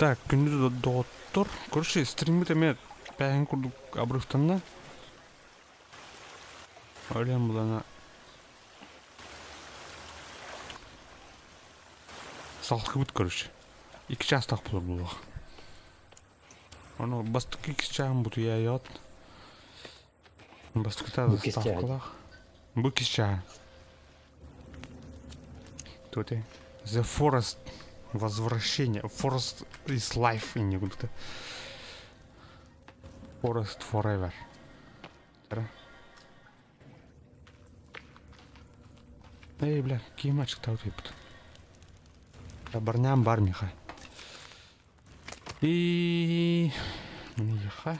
Так, күндү доҕоттор, короче, стриммит эмиэ пээһин курдук обрывтанна. Өлөн булана салкыбыт короче. Икки чаастаах буолар буолуох. Ону бастакы икки чааһын бутуйаайаҕыт. Бастакыта Бу иккис чааһа. ставкалаах. Бу иккис чааһа. Туотай. The Forest. Возвращение. Forest is life инне курдук. Forest forever. Эй, бля, ким ачыктаабыт ыйыппыт. Барням бар миха. И миха.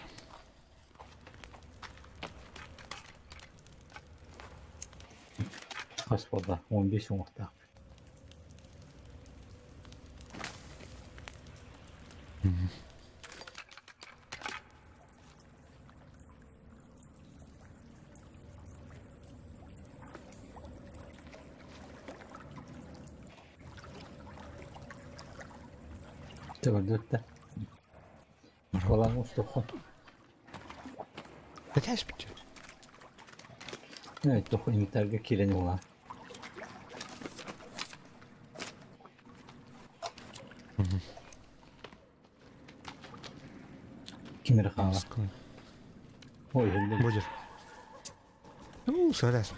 Хас буолла? 15 уҥуохтаах. Төбөрдүт да. Балаҥ устуоххун. Кэтэспит. Э, туох инвентарьга киирэн ылла. Ким эрэ хаалар. Ой, иһиллэр. Будешь. Ну, сөрәс.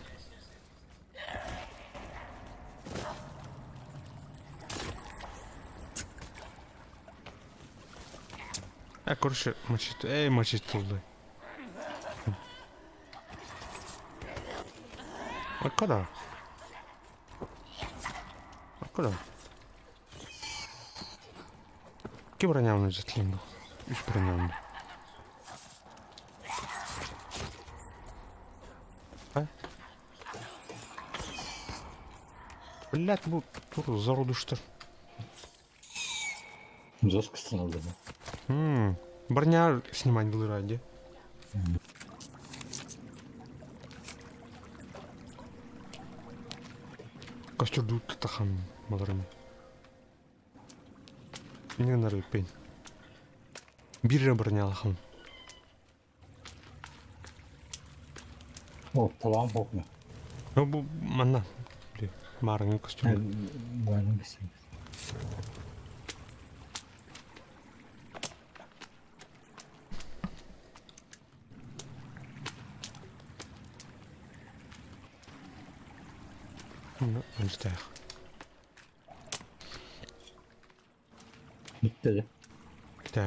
Ә, короче, мочит. Эй, мочит тулды. Откуда? Откуда? Ки бронямны жетлин бу? Үс бронямны. А? Блядь, бу тур зародыштыр. Жестко сыналды. М, Броня снимать был ради. Костер дуут тахан маларым. Не нарыппын. Биир эрэ бронялахан. О, талаан хоһуна. Ну, бу манна. Били, маарыҥҥы костюм. Маарыҥ костюм. Мөлтөх. Бүттэ да. Да.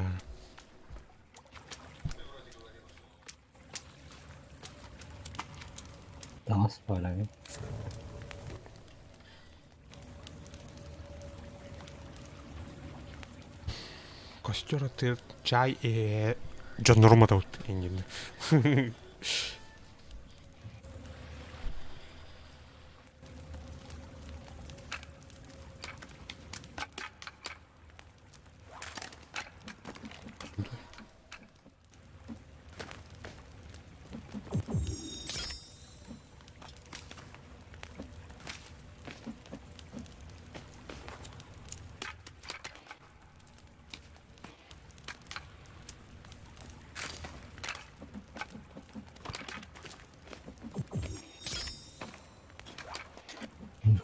Таҥас баалаҕын. Костер атыыр чай э дьоннорум атабыт иннинэ.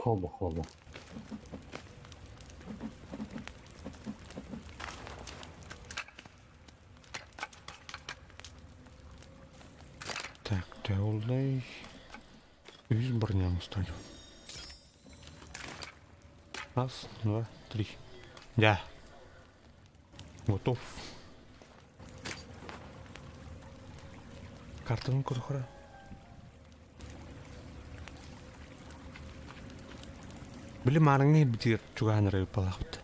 Холбо холбо. Так, Теоллей. Үс броням устань. Раз, два, три. Да. Готов. Картаны көрөхөрө. Били маарыҥҥы битигэр чугаһан эрэ ыппалаахпыт.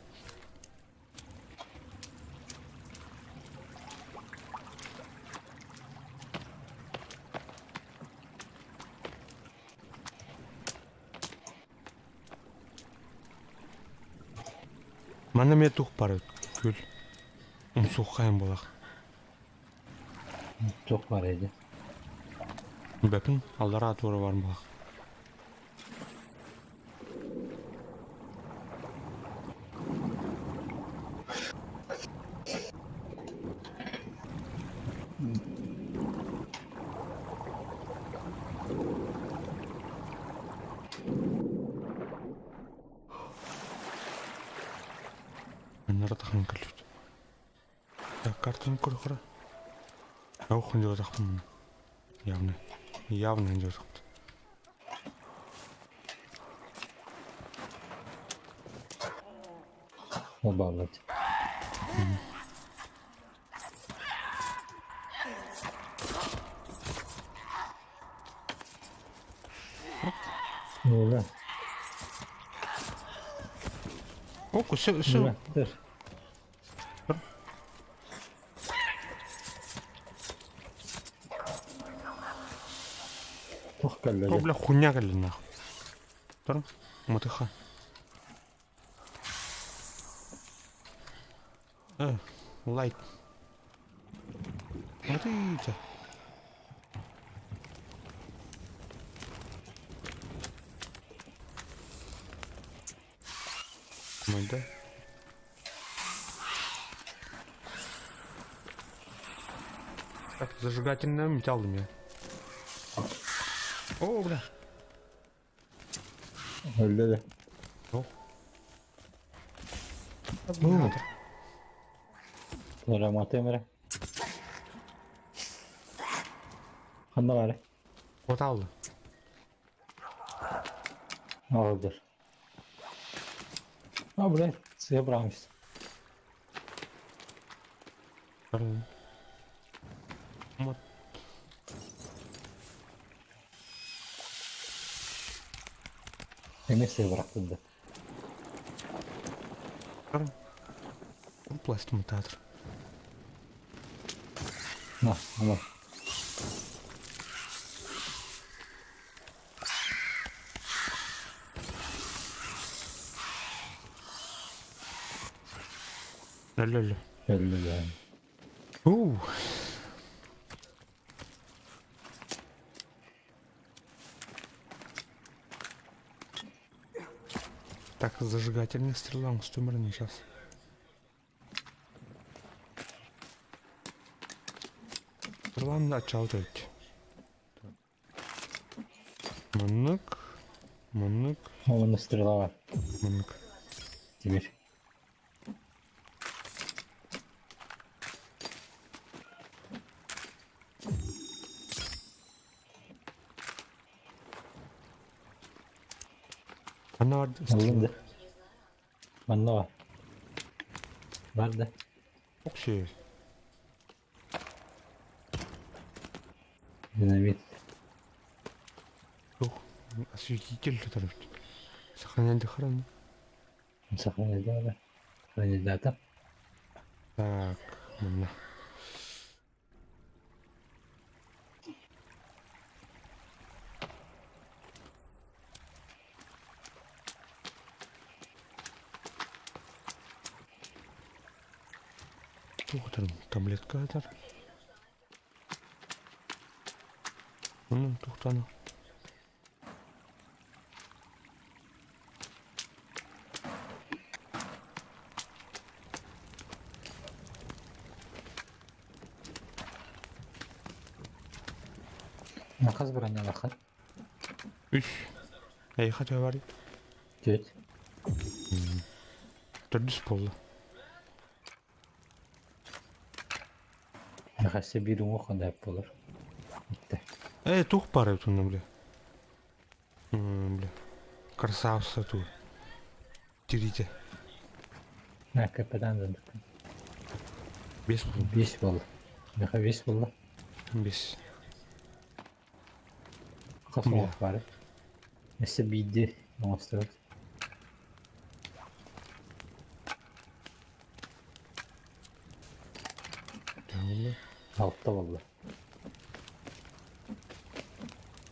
Манна эмиэ туох баар күл умсуоххайан буолах. Туох баар эдэ? Бэпин аллараа туора бар буолах. Маннара тахан кэлбит. Так, картаны көрөхөрө. Ох, дьуотахпын. Явно. Явно дьуотахпыт. Ол бааллар. Нула. Ок, все, все. Туох кэллэ? О, бля, хуйня кэллэ нахуй. Тор, мотыха. Лайк. Смотрите. Ну да. Так, зажигательный металл у меня. О, бля. Өллө да. О. Туораматыам эрэ. Ханна баарый? Оталды. Аҕалдыр. А, блядь, сыа быраҕаммыт. Вот. Эмиэ сыа бырахтын да. Пластмататор. На, ама. Өлө-өлө. Өллө Уу. Так, зажигательная стрела, он сейчас. Стрела начал делать. Маннык, маннык, Уонна стрела бар. маннык. Тимир. Ана бар Ыллым стрела. да. Манна бар. Бар да. Окси. Динамит. Ух, осветитель который. Сохранять дыхание. Сохранить да. Сохранить дата. Так, манна. Туох таблетка этэр. Ну, тухтана. Хас бронялахан? Үс. Эйиэхэ төһө барый? Түөрт. Төрдүс буолла. Хасса биир уҥуох хандаап буолар. Иттэ. Ээ, туох баар эбит онно, бля? Бля. Красавца туу. Тиритэ. На капитан дандык. Бес буолла. Бес буолла. Миэхэ бес буолла. Бес. Хас уҥуох баар. Өссө биирдии оҥостубут. Буолла. Алта буолла.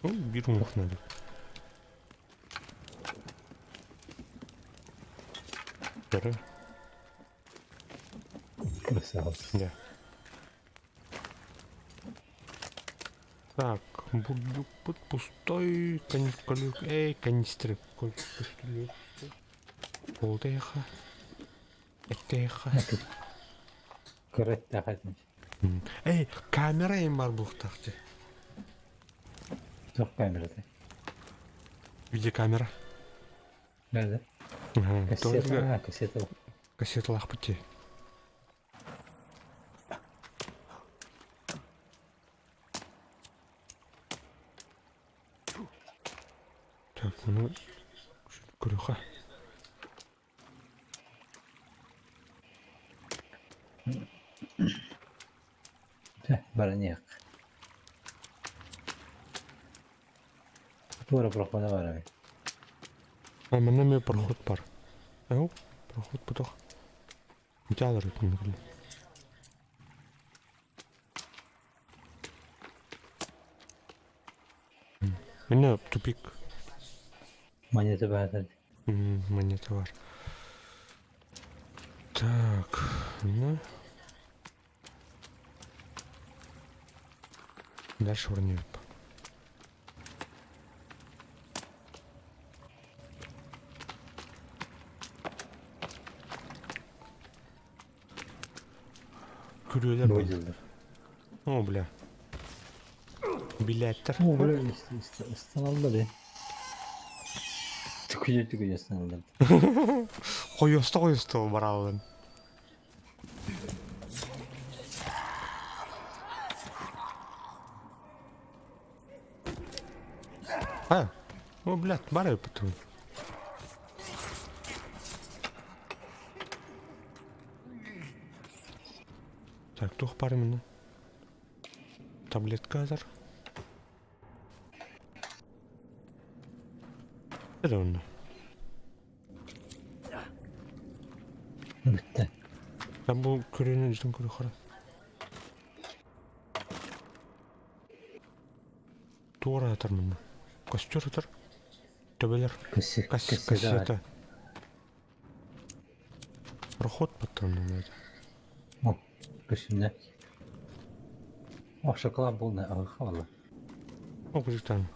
Ну, биир уҥуох надо. Көрө. Красавцы. Да. Так, бурдюкпут пустой, каникулюк, эй, канистры, пустую. Полтеха. Эттеха. Кыра эттээх Эй, камера им бар буохтаах Туох камерата? Видеокамера. Да, да. Ага, Кассета, только а, кассета. Кассеталаахпыт дии. Так, ну, көрүөххэ. Баран иһиэх. Туора прохода баар эбит. А манна эмиэ проход бар. Ау, проход бутах. Мытаалар өтүнүкүлэ. Манна тупик. Монета баар. Монета бар. Так, ну. Дальше уронили. Күрүөлэр Бу О, бля. Билээттэр. О, бля, ыстаналлар э. Түкүйэ түкүйэ ыстаналлар. Хойуоста хойуоста бараалын. А, о, блядь, бары потом. Так, туох баар именно? Таблетка азар. Это онно. Бүттэ. Там бу көрүнүн дьон көрү Туора атар мында. Костер атар. Төбелер. Кассета. Проход потом надо. О, көстүнэ. О, шоколад буолла, аҕыха буолла. О, кырдьыктаан.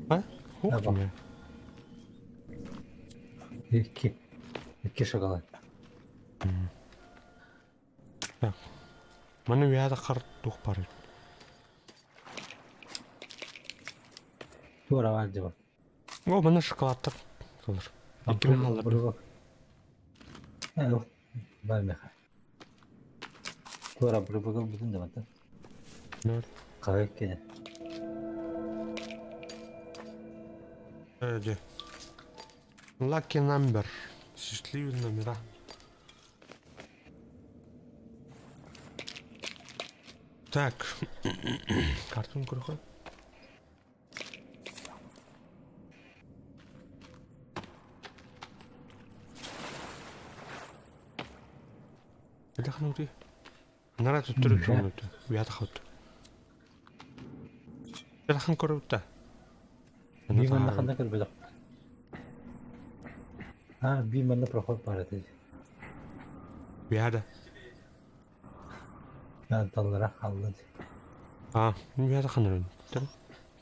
А? Ух ты. Икки. Икки шоколад. Так. Маны үөһэ хар туох баар Туора баар дьэ. О, маны шоколадтар толор. Икки хааллар. Бар меха. Туора бырыбыгыл бүтүн да бата. Хаһык кини. Дьэ. Lucky number. Счастливые номера. Так. Картон көрөхө. Хайдах нуутуй? Анараа төттөрү туруҥнута, уйаатахабыт. Ыарахан көрөбүт да. Бии манна ханна көрбөтөх. А, бии манна проход баар этэ. Уйаада. Таллара хаалла. А, уйаата ханырын.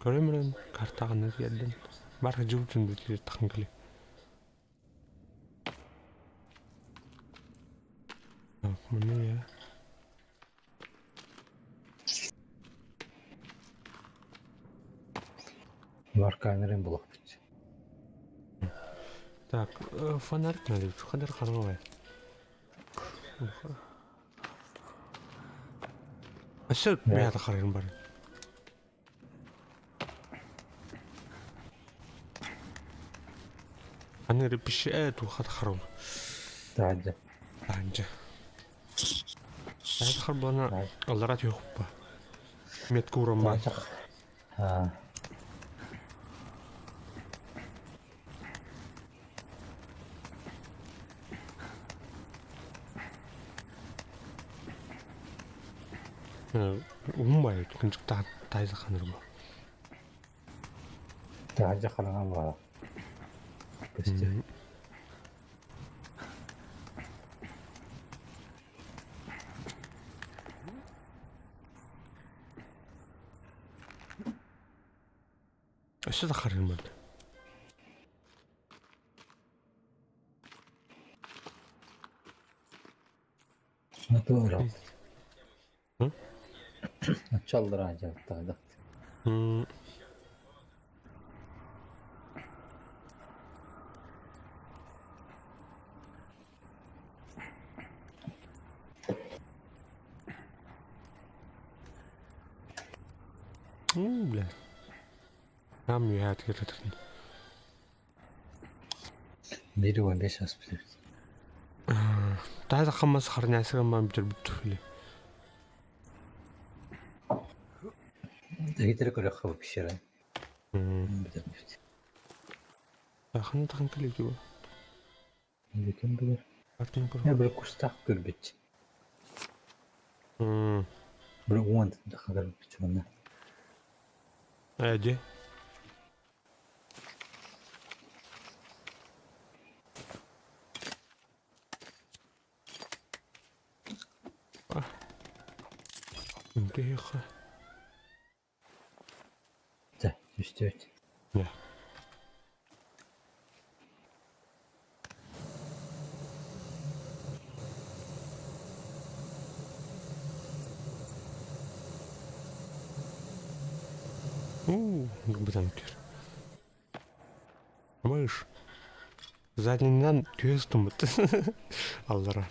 Көрөмөрөн картаҕына тиэрдин. Бар дьылтын бүтүр тахын кили. Манна уйа. Бар камерын булуохпут. Так, фонарик надо, хандар хараҥа Өссө бэйэтэ харыйын бар. Аны пише туха харон. Таһырдьа. Таһырдьа. Бэйэтэ харбана аллара түһүөхпа. Метка урамма. Аа. Уһун баайы кынчыктаах таайзаханырба. Таһырдьа хараҥа буолла. Көстүү. Өссө да харыймын. Туора. Чаллара дьарыктаадах. Нам үөһээ тигэрэтэрин. Биир уон бес ааспыт эбит. Таһа хаммас харнясыгамман бүтэрбит туһули. Эгитэрэ көрөххө бу пещера. Бүтэрбит. Ханна тахан кэлиги бу? Ким билэр? Артын Я бір кустаах көрбүт. Бір уон тахха көрбүт манна. Эди. Тихо. Чэ, түстүбүт. Дьэ. У, бытан кир. Мыш. Заднинан түөс туммут. Аллара.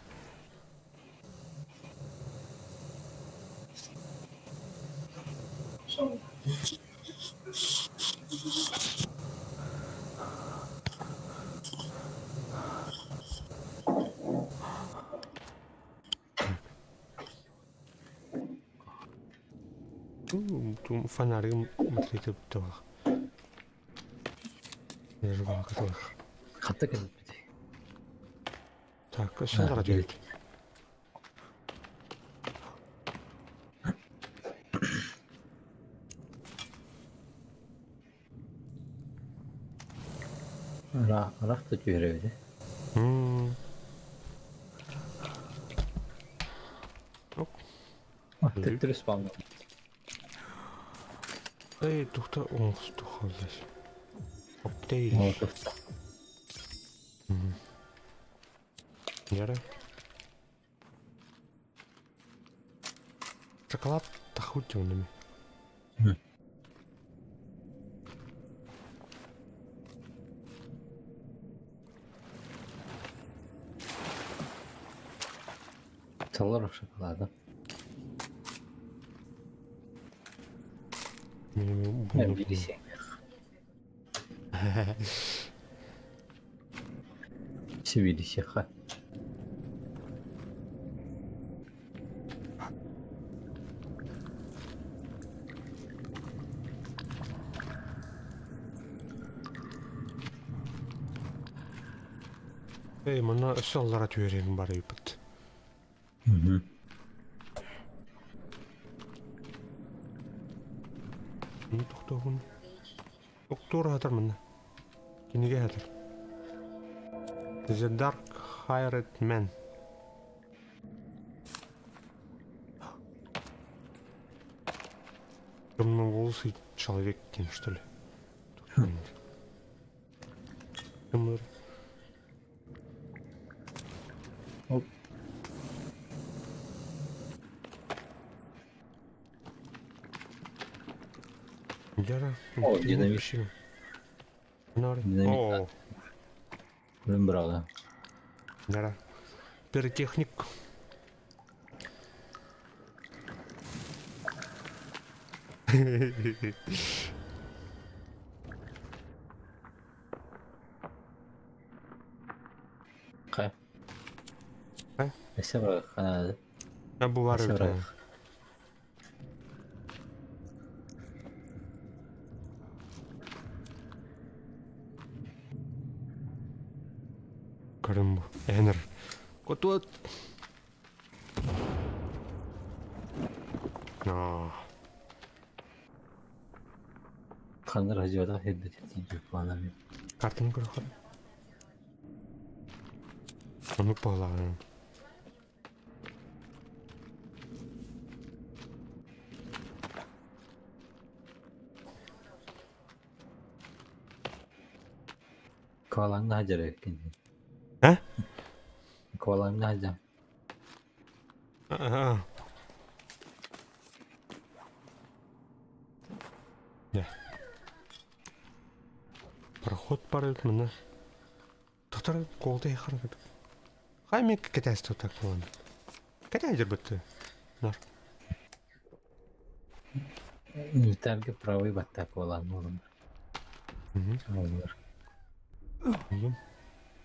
Фонарым смотрите туох. Хатта кэлбит. Так, өссө түһүт. Ыраах да түһэр эбит. Төттөрү спавн. Эй, тухта оҥостухаллар. Коктейль. Молотов. Яра. Шоколад тахутионами. Толору шоколада. Бири Сибири Эй, манна өссө аллара түһэриэм барыйбыт. Тохтоохун. Октуур аһатар манна. Кинигэ аһатар. The Dark Hired Man. Темноволосый человек, что ли? Темный. Оп. Яра. О, динамит. Динамит. О, Блин, брала. Яра. Пиротехник. Хайа. Э? Өссө бырахха А бу бар Өссө эбит. бырах. Көрүм бу. Энер. Котуот. Аа. Ханна радиода хэрбит тиийбит буолан. Картаны көрөхөр. Оннук буоллаҕына. Куолаҥҥа сылдьар эбиккин. Э? Куолаҥҥа сылдьар. Аа. Дьэ. Проход барыт мына. Тохтор колты харгыт. Хай мен кэтээс тутак буолан. Кэтээ дьэрбэтти. Нар. Инвентарьга правый баттаа куолаан буолан. Оллар.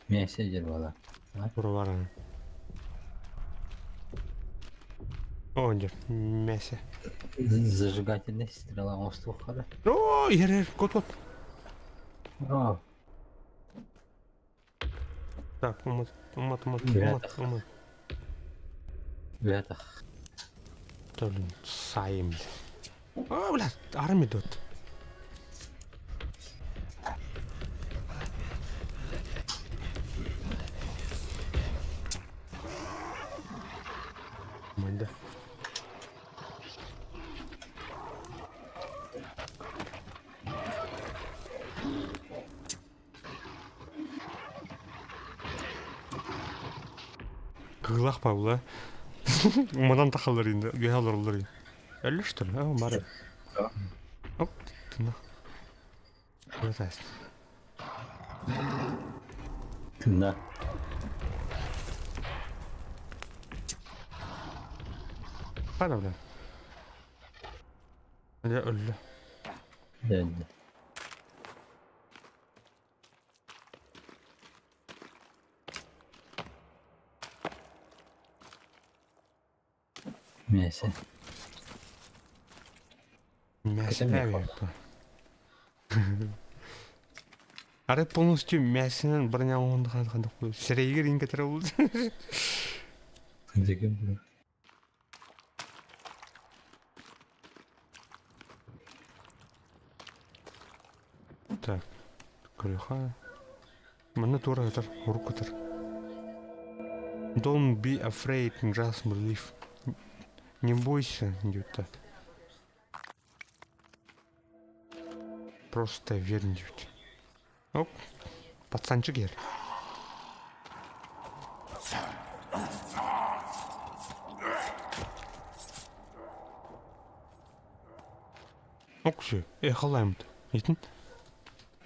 Мессенджер буолар. Урваран. О, дьэ, мясо. Зажигательный стрела оҥостуоххара. О, иһэр, кот кот. О, Так, умат, умат, умат, умат, умат. Бэтэх. Блин, сайым. А, блядь, армия идет. Манда. Кыылах Павла. Уманан тахаллар инде, үөһэ олороллор ин. Өллө что ли? О, бары. Оп, тына. Тына. Хана бля. Дьэ өллө. Өллө. Миэсэ. Мясо Арай полностью мясынан броня оҥоһуннахан ханнык сирэйигэр иҥ кэтэрэ буолбут. Дьигим Так, көрүөххэ. Манна туора сытар, урук кытар. Don't be afraid, just believe. Не бойся, диэбиттэр. Просто верь диэбит. Оп, пацанчик иһэр. Оксу, э, халаемт. Итин?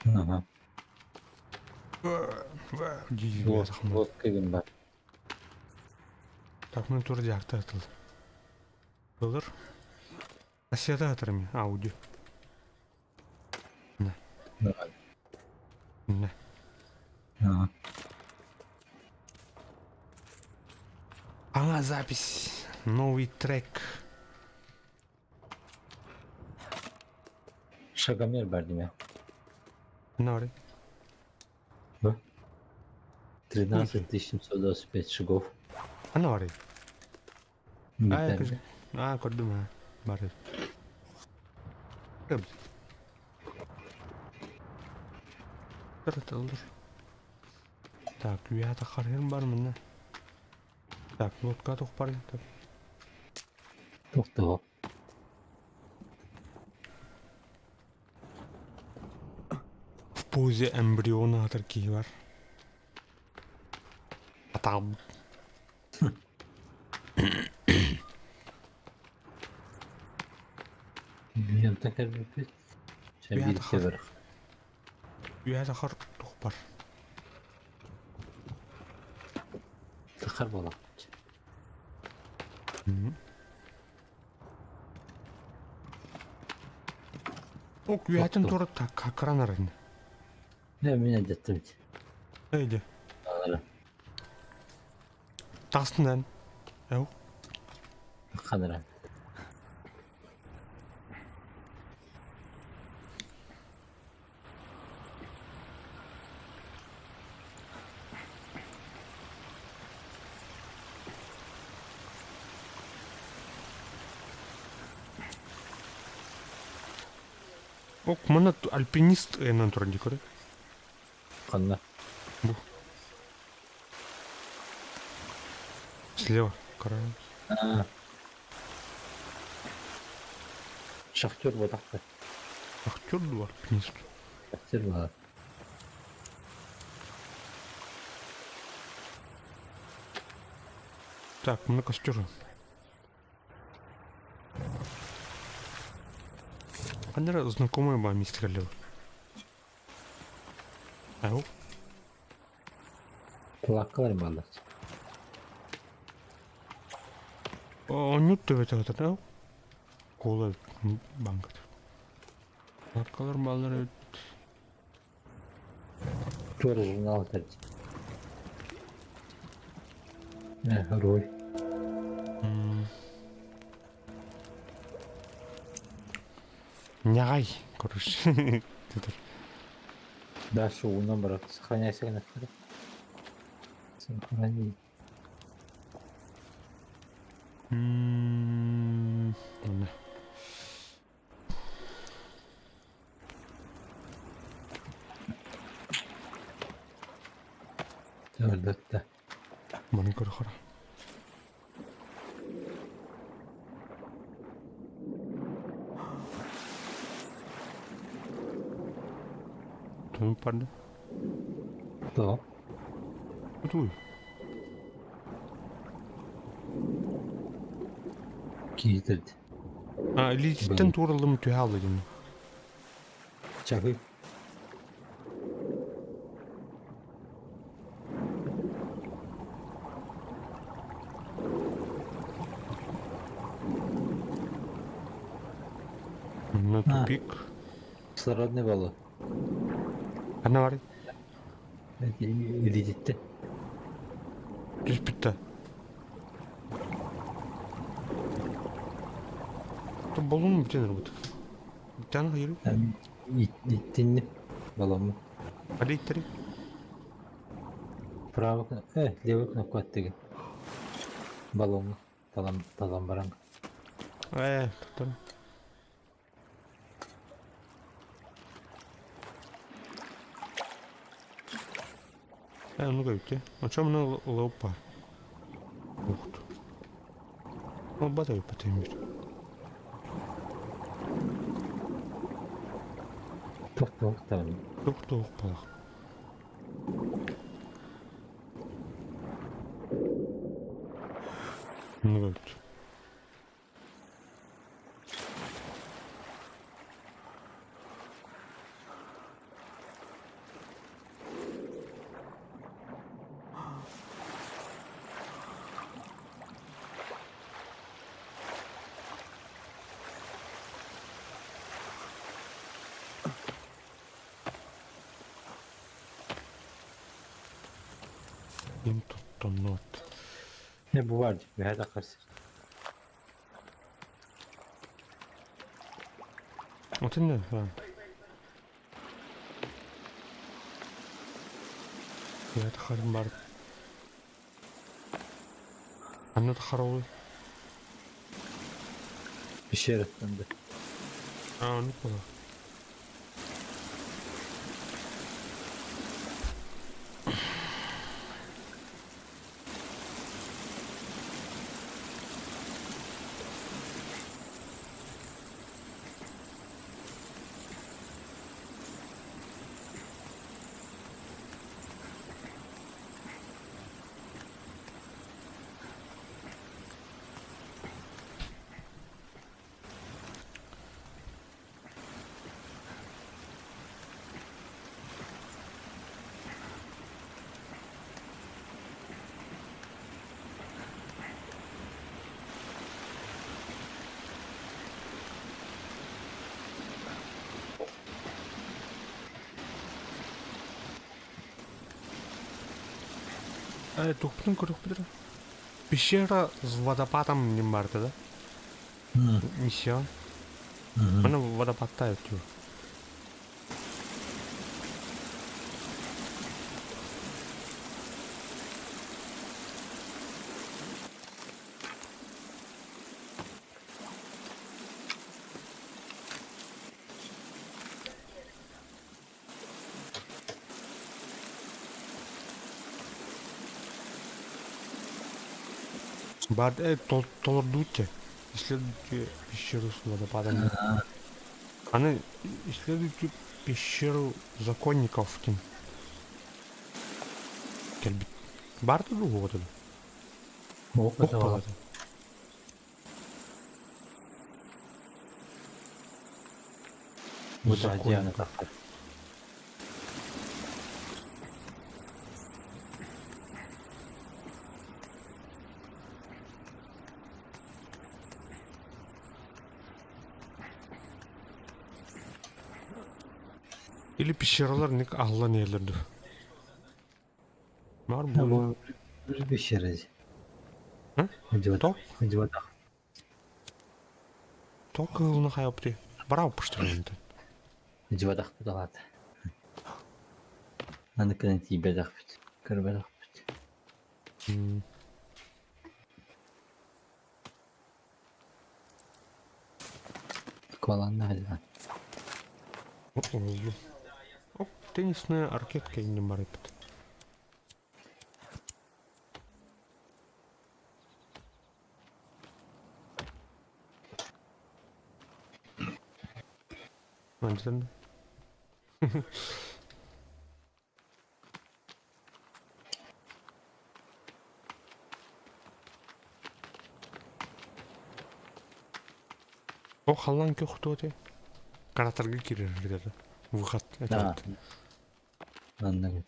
Ага. Вот кыгын бар. Так, ну тур диакта атыл. Былыр. Россияда атырым Ауди. Не. Давай. Не. Ага. Ага, запись. Новый трек. Шагомер бар димэ. Нори. Бу. 13 725 шагов. А нори. А, а, көрдүм а. Бар. Тырытылыр. Так, үйә тахарыйым бар мына. Так, лодка тух бар. Так. Тохтоо. В позе эмбриона атар киһи бар. Атаҕым. Миэнтэн кэлбиппит. Чэ Үйэ биир тахар. кэбэр. Үйэ тахар тух бар. Тахар буолаахпыт. Ок үйэтин тура кран арын. Ээ мин эдеттим. Эйде. Тастынан. Эу. Ханара. Ок, мана альпинист ыйанан туран дии көрө. Ханна. Бу. Слева. Караан. Шахтер буотахта. Шахтер дуо альпинист? Шахтер буолар. Так, мына костер. Ханна знакомый ба мистер Лев. Ау. Кулаккалар бааллар. Оонньуур төбөтө ау. Кола банката. Кулаккалар бааллар эбит. Туора журнал этэрдик. Рой. Ньаҕай, короче. Дальше уунан барар. Сохраняйся гынахтара. Сохранить. Өлбөттө. Маны көрөхөр. Тугун барды? Тоҕо? Туй. Киһи А, илиититтэн туураллым түһэ алла дим. Чаһы. Манна тупик. Кислородный баллон. Ханна барый? Илиититтэн. Түспүттэ. Баллон бүтэн ырбыт. Бүтэн хайыры? Иттинни балломмун. Хadi иттери. Правый, левый кнопку аттыгын. Баллоҥҥа талан, талан баран. Туттан. Ну как А чем она лопа? Ух ты. Ну, батарей потемнит. Тух-тух там. Тух-тух палах. Ну как Им туттоннуот. Не бу бар бэһэ таххар сир. Отын Я тахарым бар. Анна тахаролы. Пещераттан да. А, ну куда? Тухпутун көрүкпүтүр. Пещера с водопадом не барды да? Миссия. Аны водопадта өтү. Бар толордуйте. Исследуйте пещеру с водопадом. Аны исследуйте пещеру законников тим. Кэлбит. Бар ту вот это. Ох, палата. Бу Диана таххар. Или пещералар ник алла нелерді. Бар буолуо. Бэшэрэ. А? Дьыбатах. Дьыбатах. Тоқ кыһылны хайапты. Бара оппуштырын. Дьыбатах туталаата. Аны кынан тиийбэтэхпит. Көрбөтөхпүт. Куоланна хадьа. Оп, теннисная ракетка иннин бар эпит. Мантан. О халлаан көх туоте. Каратарга кирер где-то. Выход Да. это. Маннык.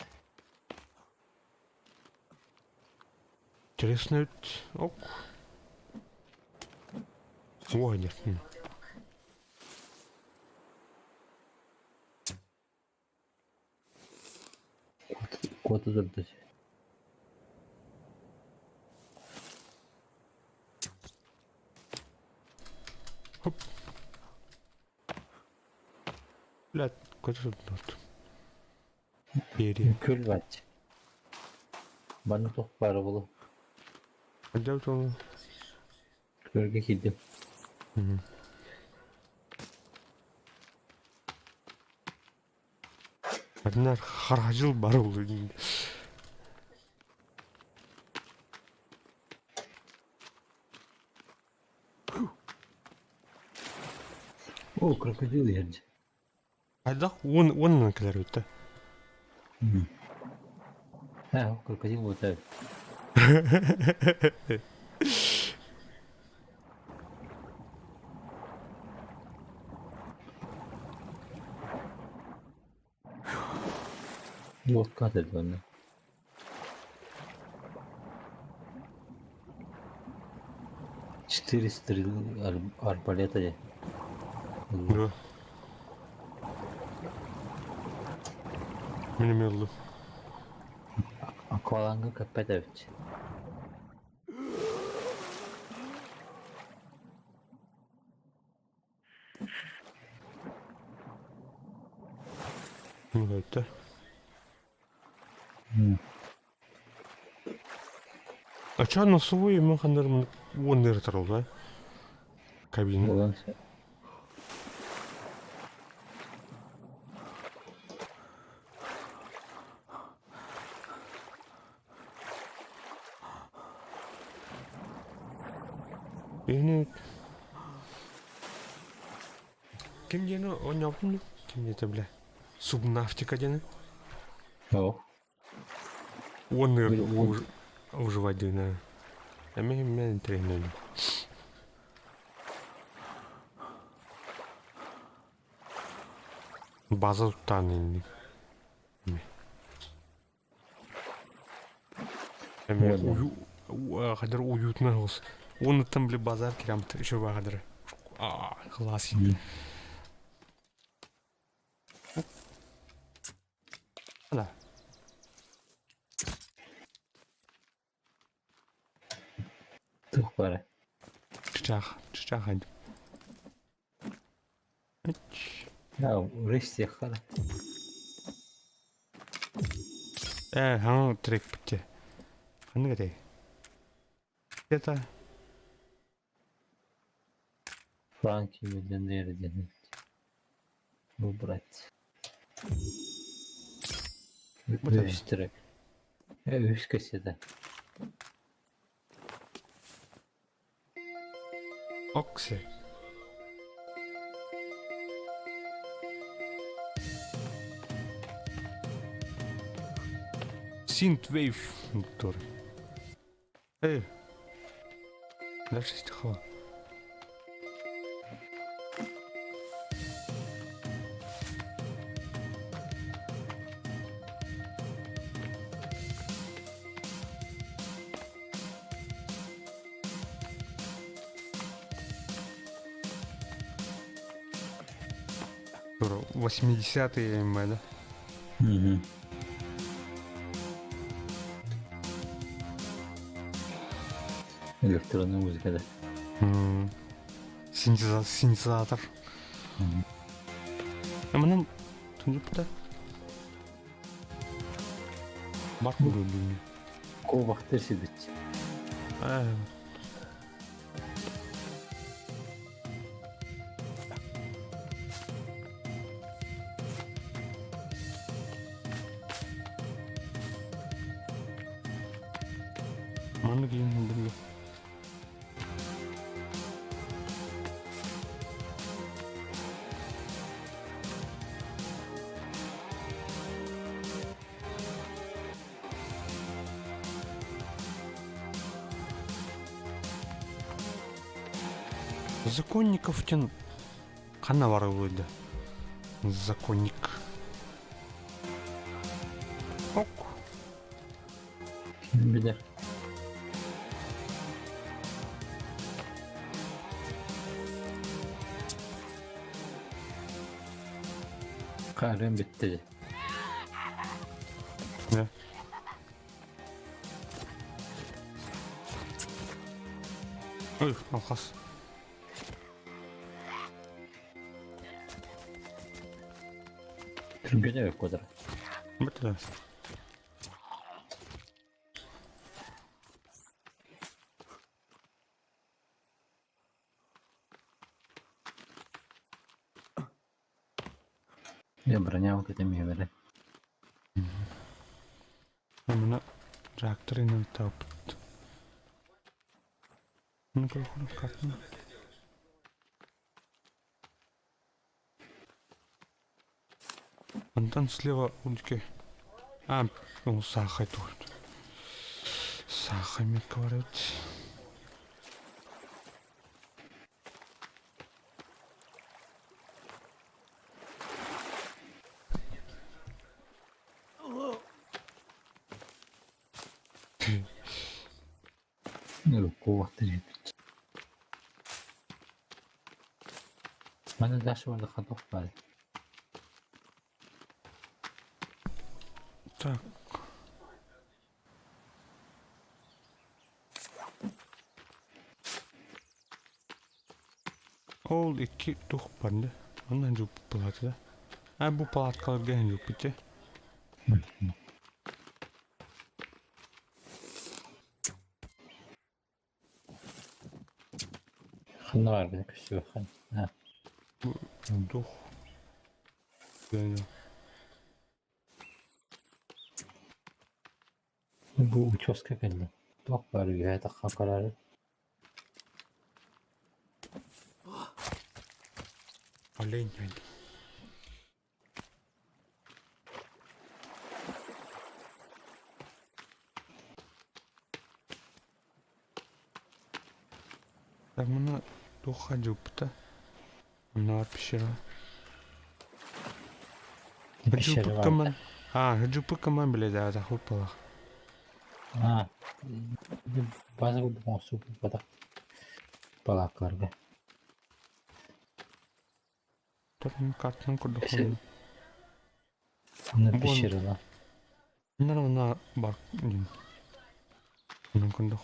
Интересно ведь. Ок. Ой, нет. Куота турда. Хоп. Блядь, куда тут? Перья. Күл бач. Манна туох баара буолуо. Хаддал туолу. Күөлгэ киирдим. Одна харажыл бар ол. О, крокодил иһэрдьэ. Хайдах уон уонунан кэлэр эбит да. Ээ, крокодил буолта эбит. Лодка этэ уонна. Четыре стрелы арбалета дии. Да. Мин эмиэ ыллым. Акваланга көппөт эбит. Өттө. Ача носовой мен хандар уоннары таралда. Кабина. Буолан сөп. Beni Ким диэни оонньообутум дуу? Ким диэтэ бile? Субнавтика диэни. Оо. Уонна выживать диэн. Эмиэ мен интэриэһинэй. База туттаан инник. Эмиэ Уонна ую хадыр уютно оҕус. Уонуттан били базар кирамт еще баҕадыр. Аа, класс. Да. Туох баара? Чычаах, чычаах Урыс сиэххэ Ээ, хаҥа трекпитте. Ханнык этэй? Это Франки миллионеры диэн Убрать. Вот это. Үһүс трек. Үһүс кассета. Окси. Synthwave мотор. Эй. Дальше стихло. 80-е МВ, да? Угу. Электронная музыка да. Синтезатор. Манан түнүпта. Бар бүгүн. Куобахтар сибит. Маннык иин билгэ. Законников диэн ханна барыллый да? Законник. Ок. Ким билэр. Хаарыан бүттэ Да. Ой, алхас. Түргэнэ кодара. Бітті. Я броня вот этим мебели. Мына реакторын таппыт. Ну как Антон слева удки. А, ну сахай тут. Сахами говорят. Куобахтар Манна Даша уонна ходох баар. Так. Ол икки тух барда. Онно жууппут да. А бу палаткаларга жууппут дьэ. Ханна баарбын көстүөххүн. Тух. Бу участка кэллэ. Туох баар үөһэ таххан көрөөрү. Олень. Так мына туохха дьылбыта? Оннооҕор пещера. Пещера Дьылбыт баар. кыман. А, дьылбыт кыман билэдэ хуппалах. А, база курдук оҥостубут балааккаларга. Торун картын курдук. Онно пещерала. Онна бар дин. Онон курдук.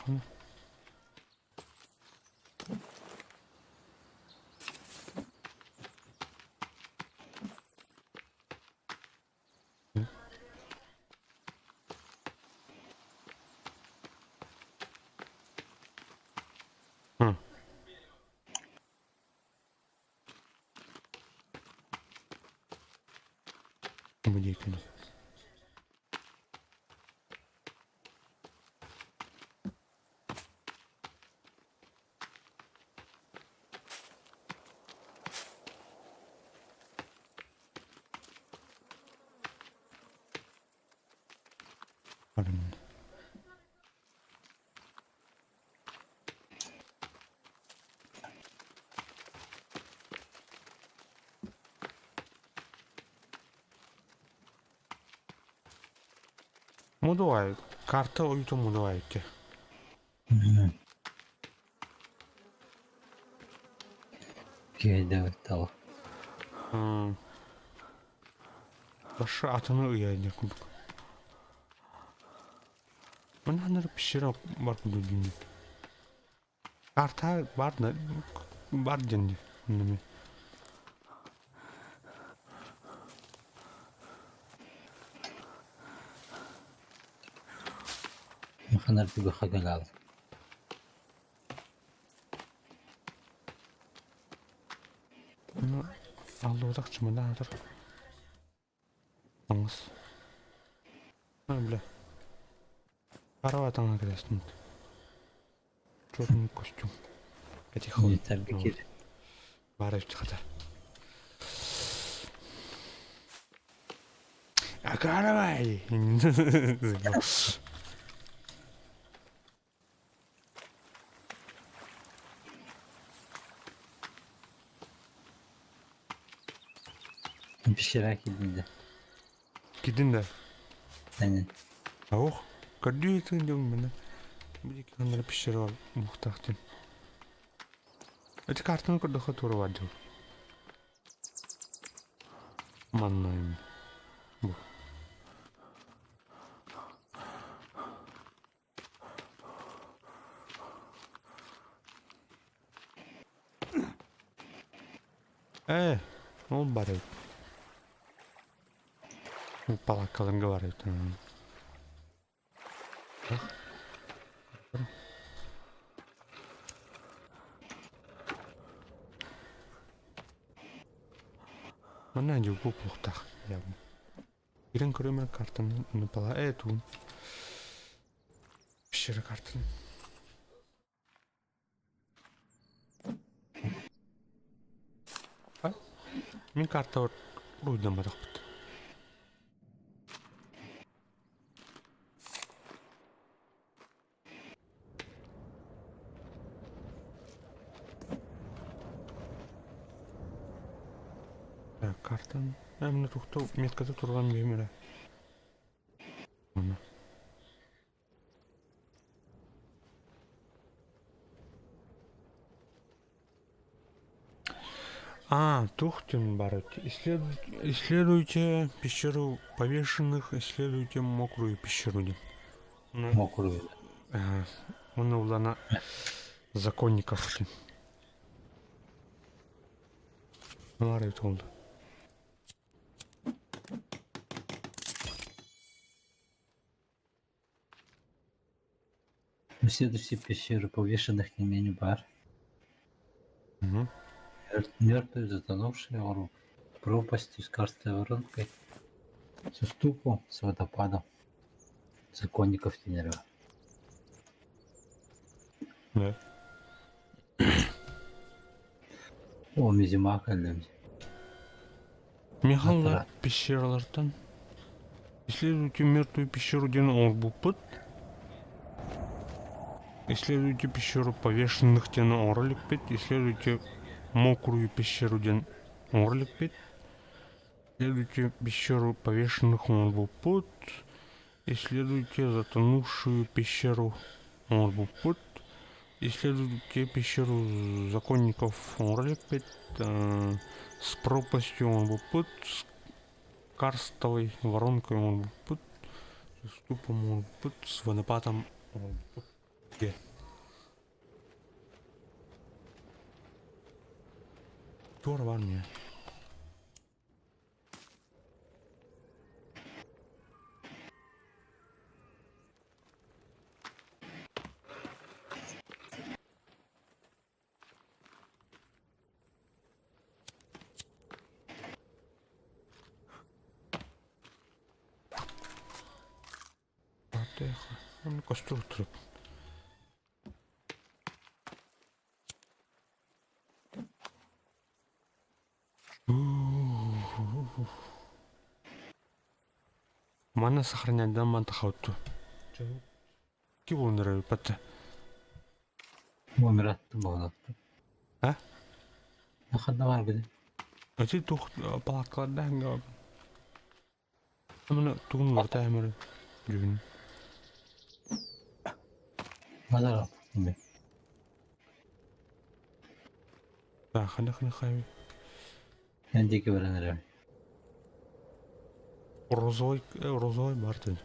Бу диэки. Мудуай, карта уйта мудуай те. Киэйдэ тал. Башы атыны ыйа курдук. Мин ханар пещера бар курдук дии. Карта бар бар диэн дии. Маханар түгэххэ кэлээл. Аллыбатах чымадаатар. Таҥас. А, бля. Арава таҥа кэлэстин. Черный костюм. Этих Кир. Баар хата. Акаравай! Пещера киирдин да. Киирдин да? Аны. Ох, көрдүү ытын дьон мына. Били ханнара пещера мухтаах дин. Эти картаны көрдөхө тура бар дьон. Манна бу. Ээ, ол бар эбит. Палааккаларга бар эбит. Манна дьугу буолуохтаах. Ирэн көрүмэр картаны пала ээ туун. Пещера картын. Мин картабар уруйдамматахпыт. Так, картан. Мына тухта метката турган беймере. А, Тухтин бар. Исследуйте пещеру повешенных, исследуйте мокрую пещеру. Мокрую. Ага. Он улана законников. Бар oldu. Исследуйте пещеру повешенных не менее бар. Угу. Мертвые, затонувшие в пропасти с карстовой воронкой, с уступом, с водопадом. Законников Тенерева. Да. О, Мизимака кэллим. Михаллар пещералартан. Исследуйте мертвую пещеру диэн оҥорбуппут. Исследуйте пещеру повешенных диэн оҥоро иликпит. Исследуйте мокрую пещеру диэн оҥоро иликпит. Исследуйте пещеру повешенных оҥорбуппут. Исследуйте затонувшую пещеру оҥорбуппут. Исследуйте пещеру законников оҥоро иликпит. С пропастью оҥорбуппут. С карстовой воронкой оҥорбуппут. С уступом оҥорбуппут. С водопадом оҥорбуппут. Где? Туора баар мне. Костюр туруп. Манна сохранять да манта хауту. Ки буолуннар эбиппат. Номер буолаттым. А? Ханна бар били. Эти тух палаткаларда Мына тугун барта эмер жүн. Мазар. Да, хана хана хай. Эн диэки баран эрэм. Розовый, розовый бар ден.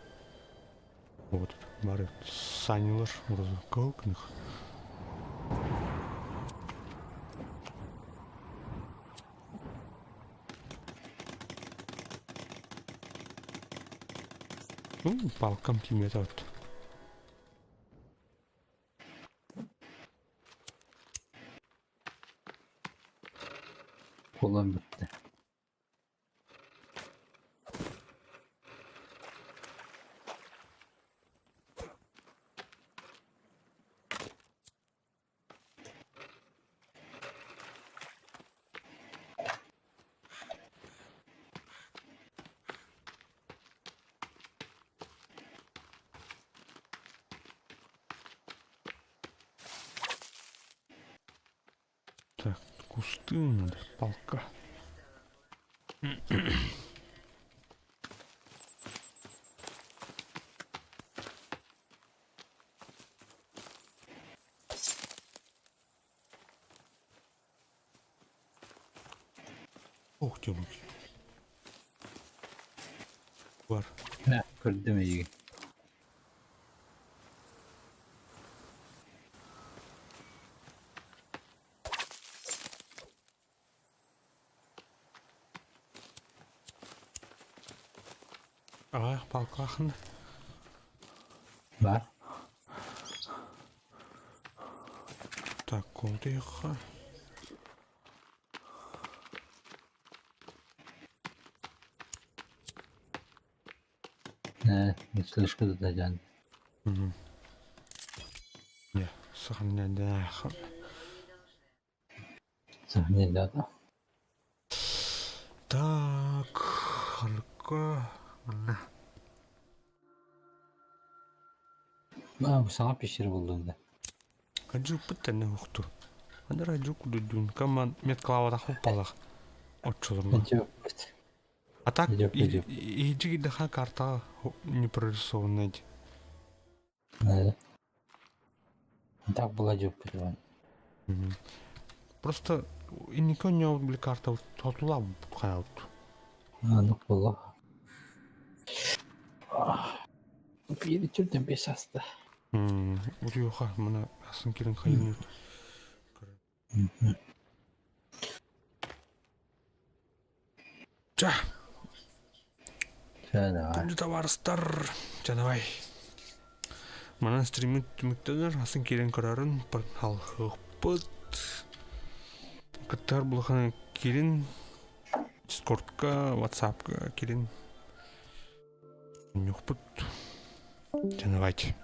Вот, бар санилар розовый кылкных. Палкам тиийбэтэ от. Буолан бүттэ. Так, кусты надо, палка. Ох, тёмки. Бар. Мэ, көрдүм эйигин. Аҕа, палкалаахын. Бар. Так, култыйха. Ээ, слышка да Мгм. Не, сохраняй. Сохраняй Так, халка. Манна. А, саҥа пещера буллум да. Аджуппут тэнэ ухту. Анара аджук дүдүн каман метклаватах уппалах. Оччолорго. А так, иджи даха карта не прорисованная. Так была дьоппут Просто инники оонньообут били карта хотулаа хайаабыт. Аннык буолла. Биир түрдэн бес аста. Утуйуха мына асын кирин хайын. Ча. Күндү табаарыстар, ча давай. Манан стриммит түмүктэнэр, асын киирэн көрөрүн халхыппыт. Кыттар булахан кирин Дискордка, Ватсапка кирин. Нюхпут. Ча давайте.